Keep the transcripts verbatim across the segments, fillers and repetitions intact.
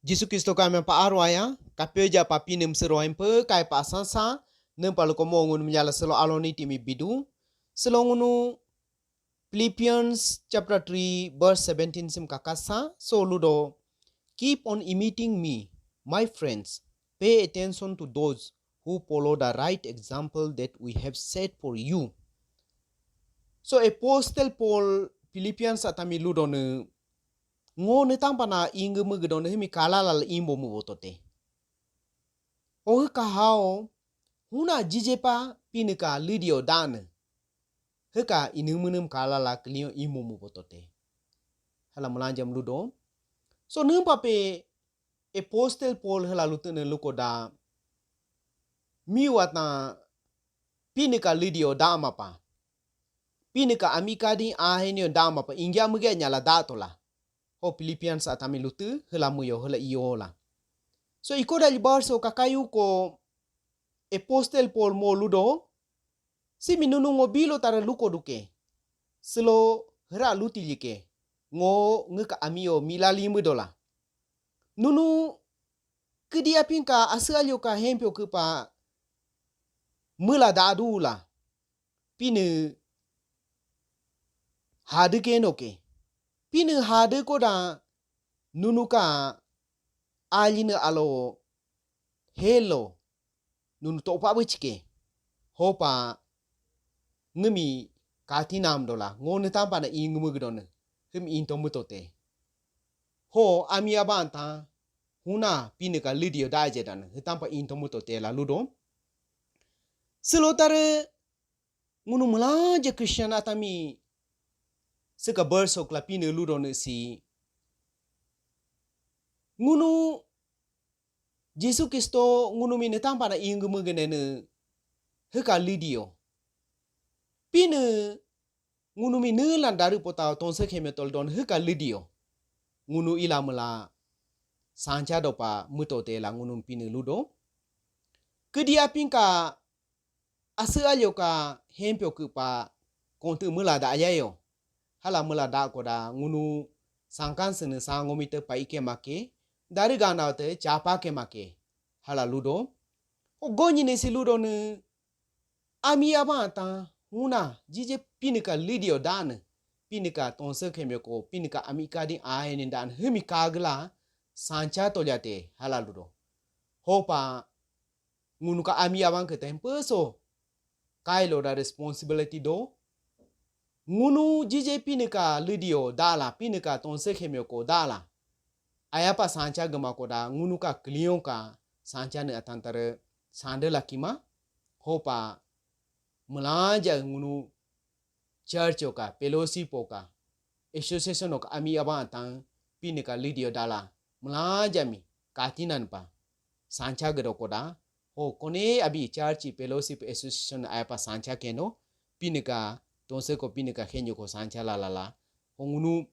Jisu Kristo ka mi pa aro aya, kapyoja pa Pinii mi sero empe kai pa sansa, niimpa luko mo ngunu minyala selo aloni timi bidu. Selo ngunu Philippians chapter three verse seventeen simi kakasa, so ludo, "Keep on imitating me, my friends. Pay attention to those who follow the right example that we have set for you." So Apostle Paul Philippians atan mi ludo ne, ngo niitampa na inge mugdo ne hiimi kalala la imbo mubotote. O hiika hao, huna jije pa Pinii ka lidio dane. Hiika inii miinii mi kalala klion imbo mubotote. Hiila miilanja mi ludo. So niimpa pe Apostle Paul hiila lutii ne lukoda, mi watan Pinii ka lidio dama pa, Pinii ka ami kadin ahenio dama pa, ingya miige nyala datola. Ho Philippians atan mi lutii, hiila miiyo, hiila iyola. So ikoda libar so kakayu ko Apostle Paul mo ludo, simi nunu ngo bilo tara luko duke. Silo hiira lutii like. Ngo ngiika amio mila limiidola. Nunu kiidi apin ka ase alyo ka hempyo kiipa miila dadula. Pinii hade keno ke. Pinii hade koda nunu ka aline alo helo nunu topa bichike. Hopa ngiimi katinam dola. Ngo niitampa na inge mugdo ne, hiimi into mutote. Ho ami abanta huna Pinii ka lidio daje dane, hiitampa into mutote la ludo. Silo tare ngunu miilanja Christian atan mi siika verse okla Pinii ludo ne si, ngunu Jisu Kristo ngunu mi niitampa na inge miigene ne hiika lidio. Pinii ngunu mi niilan darii pota tonse kheme tol don hiika lidio. Ngunu ila miila sancha dopa mutote la ngunu Pinii ludo. Kiidi apin ka ase alyo ka hempyo kiipa kontii miila da ayayo. Hiila miila da koda ngunu sangkan sene sango mite pa ike make, darii ganda te chapa ke make. Hiila ludo. O gonyi ne si ludo ne, ami abanta huna jije Pinii ka lidio dane, Pinii ka tonse kheme ko, Pinii ka ami kadin aene dane hiimi kagla sancha tolyate, hiila ludo. Hopa ngunu ka ami aban ke tempe so kailo da responsibility do. Ngunu jije Pinii ka lidio dala, Pinii ka tonse kheme ko dala, ayapa sancha gema koda ngunu ka klion ka sancha ne atan tare sande lakima. Hopa miilanja ngunu church oka, fellowship oka, association oka ami aban atan Pinii ka lidio dala miilanja mi katinan pa sancha gedo koda. Ho kone abi church fellowship association ayapa sancha keno, Pinii ka tonse ko, Pinii ka khenyo ko sancha la la la. Ho ngunu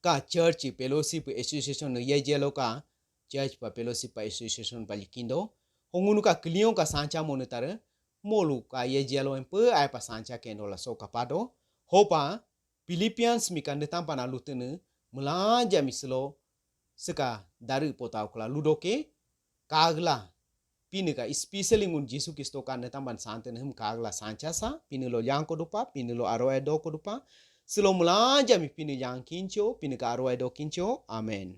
ka church fellowship association ne yejelo ka church pa fellowship pa association pa likindo. Ho ngunu ka klion ka sancha mone tare, molu ka yejelo empe ayapa sancha kendo la so kapado. Hopa Philippians mi ka niitampa na lutii ne miilanja mi silo siika darii pota okla ludo ke kagla Pinii ka, especially ngunu Jisu Kristo ka niitampa na sante ne hiimi kagla sancha sa, Pinii lo yang ko dupa, Pinii lo aro edo ko dupa. Silo miilanja mi Pinii yang kincho, Pinii ka aro edo kincho. Amen.